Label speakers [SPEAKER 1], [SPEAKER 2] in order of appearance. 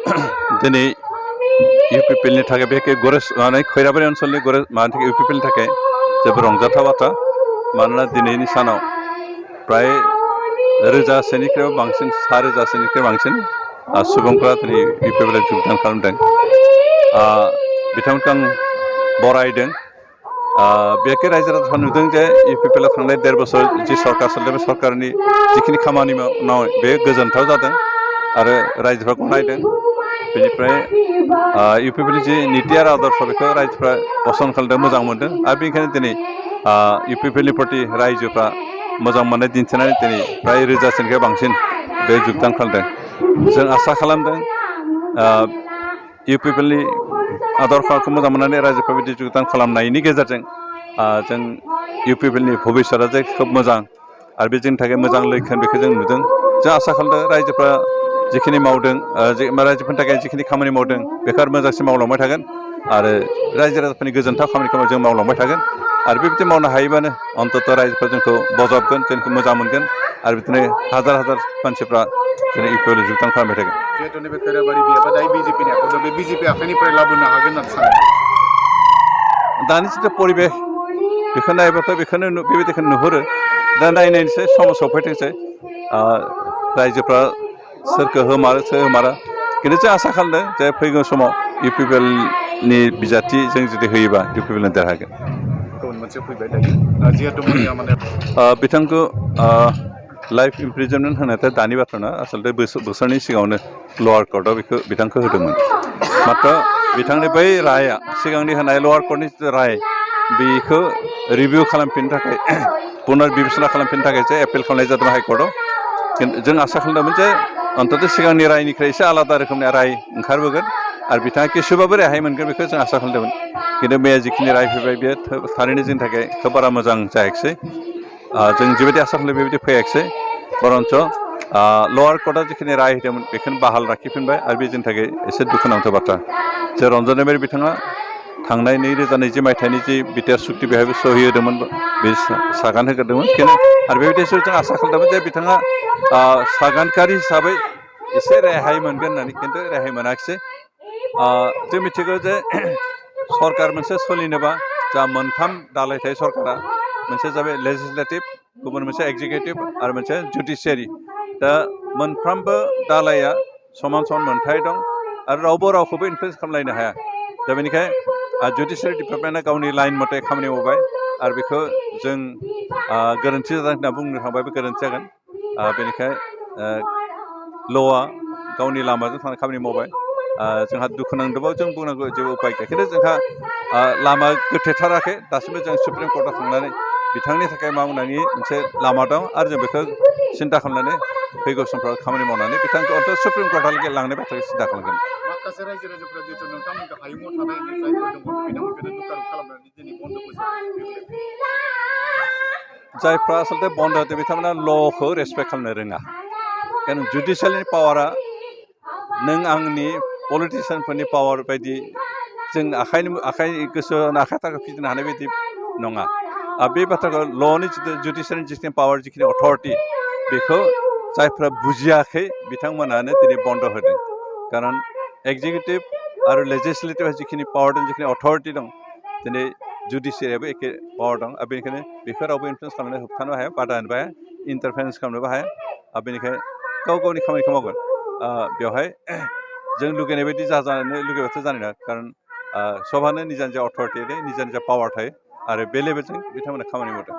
[SPEAKER 1] दिनै इउपिपिएलनि थाखाय बे गरेस माने खैराबारि ओनसोलनि गरेस मानि थाखाय इउपिपिएलनि थाखाय जोबोद रंजाथाव बाथ्रा मानोना दिनैनि सानाव प्राय रोजासेनिख्रुइबो बांसिन 6,000 बांसिन सुबुंफ्रा दिनै इउपिपिएलआव जगदान खालामदों बिथांमोनखौ आं बरायदों बेखौ रायजो राजाफ्रा नुदों जे इउपिपिएलआव थांनाय 1.5 बोसोर जि सरकार सोलिदों बे सरकारनि जिखिनि खामानि मावनाय बे गोजोनथाव जादों आरो रायजोफ्रा गनायदों बेनिफ्राय इउपिपिएलनि जि निति आरो आदर्श बेखौ रायजोफ्रा पसन्द खालामदों मोजां मोनदों आरो बेनिखायनो दिनै इउपिपिएलनि प्रति रायजोफ्रा मोजां मोननाय दिन्थिनानै दिनै प्राय रोजासेनिफ्राय बांसिन बे जगदान खालामदों जों आसा खालामदों इउपिपिएलनि आदर्शखौ मोजां मोननानै रायजोफ्रा बिदि जगदान खालामनायनि गेजेरजों जों इउपिपिएलनि भबिष्यतआ जे खोब मोजां आरो बे जोंनि थाखाय मोजां लैखोन बेखौ जों नुदों जों आसा खालामदों रायजोफ्रा जिखिनि मावदों रायजोफोरनि थाखाय जिखिनि खामानि मावदों बेखौ आरो मोजांसिन मावलांबाय थागोन आरो रायजो राजाफोरनि गोजोनथाव खामानिखौ जों मावलांबाय थागोन आरो बेबायदि मावनो हायोबानो अन्तत रायजोफ्रा जोंखौ बजबगोन जोंखौ मोजां मोनगोन आरो बिदिनो हाजार हाजार मानसिफ्रा दिनै इउपिपिएलआव जगदान खालामबाय थागोन
[SPEAKER 2] जिहेतु नैबे खैराबारि बियाबा दायो बिजेपिनि आखायाव दं बे बिजेपि आखाइनिफ्राय लाबोनो हागोन होननानै सानो
[SPEAKER 1] दानि जिथु परिबेस बेखौ नायोबाथ' बेखौनो बेबायदिखौ नुहुरो दा नायनायनोसै सम सफैथोंसै रायजोफ्रा सोरखौ होमारो सोर होमारा खिन्थु जों आसा खालामदों जे फैगौ समाव इउपिपिएलनि बिजाथि जों जुदि होयोबा इउपिपिएलआ देरहागोन
[SPEAKER 2] गुबुन मोनसे फैबाय दायो जिहेतु मैया माने
[SPEAKER 1] बिथांखौ लाइफ इमप्रिजनमेन्ट होनायाथ' दानि बाथ्रा नङा आसलथे बोसोरनि सिगाङावनो लवार कर्टआव बेखौ बिथांखौ होदोंमोन मात्र बिथांनि बै राया सिगांनि होनाय लवार कर्टनि जिथु राय बेखौ रिभिउ खालामफिननो थाखाय पुनर्बिबेसना खालामफिननो थाखायसो एपिल खालामनाय जादोंमोन हाइकर्टआव खिन्थु जों आसा खालामदोंमोन जे अन्तत सिगांनि रायनिफ्राय एसे आलादा रोखोमनि राय ओंखारबोगोन आरो बिथाङा किसुबाबो रेहाय मोनगोन बेखौ जों आसा खालामदोंमोन खिन्थु मैया जिखिनि राय फैबाय बेयो थारैनो जोंनि थाखाय खोब बारा मोजां जायाखिसै जों जिबायदि आसा खालामदों बेबायदि फैयाखिसै बरन्च लवार कर्टआ जिखिनि राय होदोंमोन बेखौनो बाहाल लाखिफिनबाय आरो बे जोंनि थाखाय एसे दुखुनांथाव बाथ्रा जे रन्जन नार्जारि बिथाङा थांनाय 2020 मायथाइनि जि बिटिआर सुक्ति बेहायबो सहि होदोंमोन बे सागान होग्रोदोंमोन आरो बेबायदिसो जों आसा खालामदोंमोन जे बिथाङा सागानकारि हिसाबै एसे रेहाय मोनगोन होननानै खिन्थु रेहाय मोनाखिसै जों मिथिगौ जे सरकार मोनसे सोलिनोबा जा मोनथाम दालाय थायो सरकारा मोनसे जाबाय लेजिस्लेटिभ गुबुन मोनसे एक्जिकिउटिभ आरो मोनसे जुडिसियारि दा मोनफ्रोमबो दालाया समान समान मोनथाय दं आरो रावबो रावखौबो इनफ्लुयेन्स खालामलायनो हाया दा बेनिखायनो जुडिसियारि डिपार्टमेन्टआ गावनि लाइन मथे खामानि मावबाय आरो बेखौ जों गोरोन्थि जादों होनना बुंनो थांबाय बे गोरोन्थि जागोन बेनिखायनो ल'आ गावनि लामाजों थांनानै खामानि मावबाय जोंहा दुखु नांदोंबाबो जों बुंनांगौ जेबो उपाय गैया खिन्थु जोंहा लामा गोथेथाराखै दासिमबो जों सुप्रिम कर्टआव थांनानै बिथांनि थाखाय मावनायनि मोनसे लामा दं आरो जों बेखौ सिन्था खालामनानै फैगौ समफ्राव खामानि मावनानै बिथांखौ अन्तत सुप्रिम कर्टआलागै लांनाय बाथ्राखौ सिन्था खालामगोन
[SPEAKER 2] माखासे रायजो राजाफोरा जिहेतु नोंथांमोनखौ हायुङाव थानाय जायफोर दङ बिथांमोनखौनो दुखारुप खालामनानै दिनै बन्द'
[SPEAKER 1] जायफ्रा आसलथे बन्द' होदों बिथांमोना ल'खौ रेसपेक्ट खालामनो रोङा कारण जुडिसियेलनि पावारा नों आंनि पलिटिसियानफोरनि पावार बायदि जों आखाइ गोसो आखाइ थाखा फिदिंनो हानाय बायदि नङा बे बाथ्राखौ ल'नि जुडिसियेलनि जिखिनि पावार जिखिनि अथरिटि बेखौ जायफ्रा बुजियाखै बिथांमोनानो दिनै बन्द' होदों कारण एक्जिकिउटिभ आरो लेजिस्लेटिभ जिखिनि पावार दं जिखिनि अथरिटि दं दिनै जुडिसियारियाबो एखे पावार दं आरो बेनिखायनो बेखौ रावबो इनफ्लुयेन्स खालामनो होबथानो हाया बादा होनोबो हाया इन्टारफेरेन्स खालामनोबो हाया बेनिखायनो गाव गावनि खामानिखौ मावगोन बेवहाय जों लुगैनाय बायदि जानो लुगैबाथ' जानाय नङा कारण सबानो निजा निजा अथरिटि निजा निजा पावार थायो आरो बे लेभेलजों बिथांमोना खामानि मावदों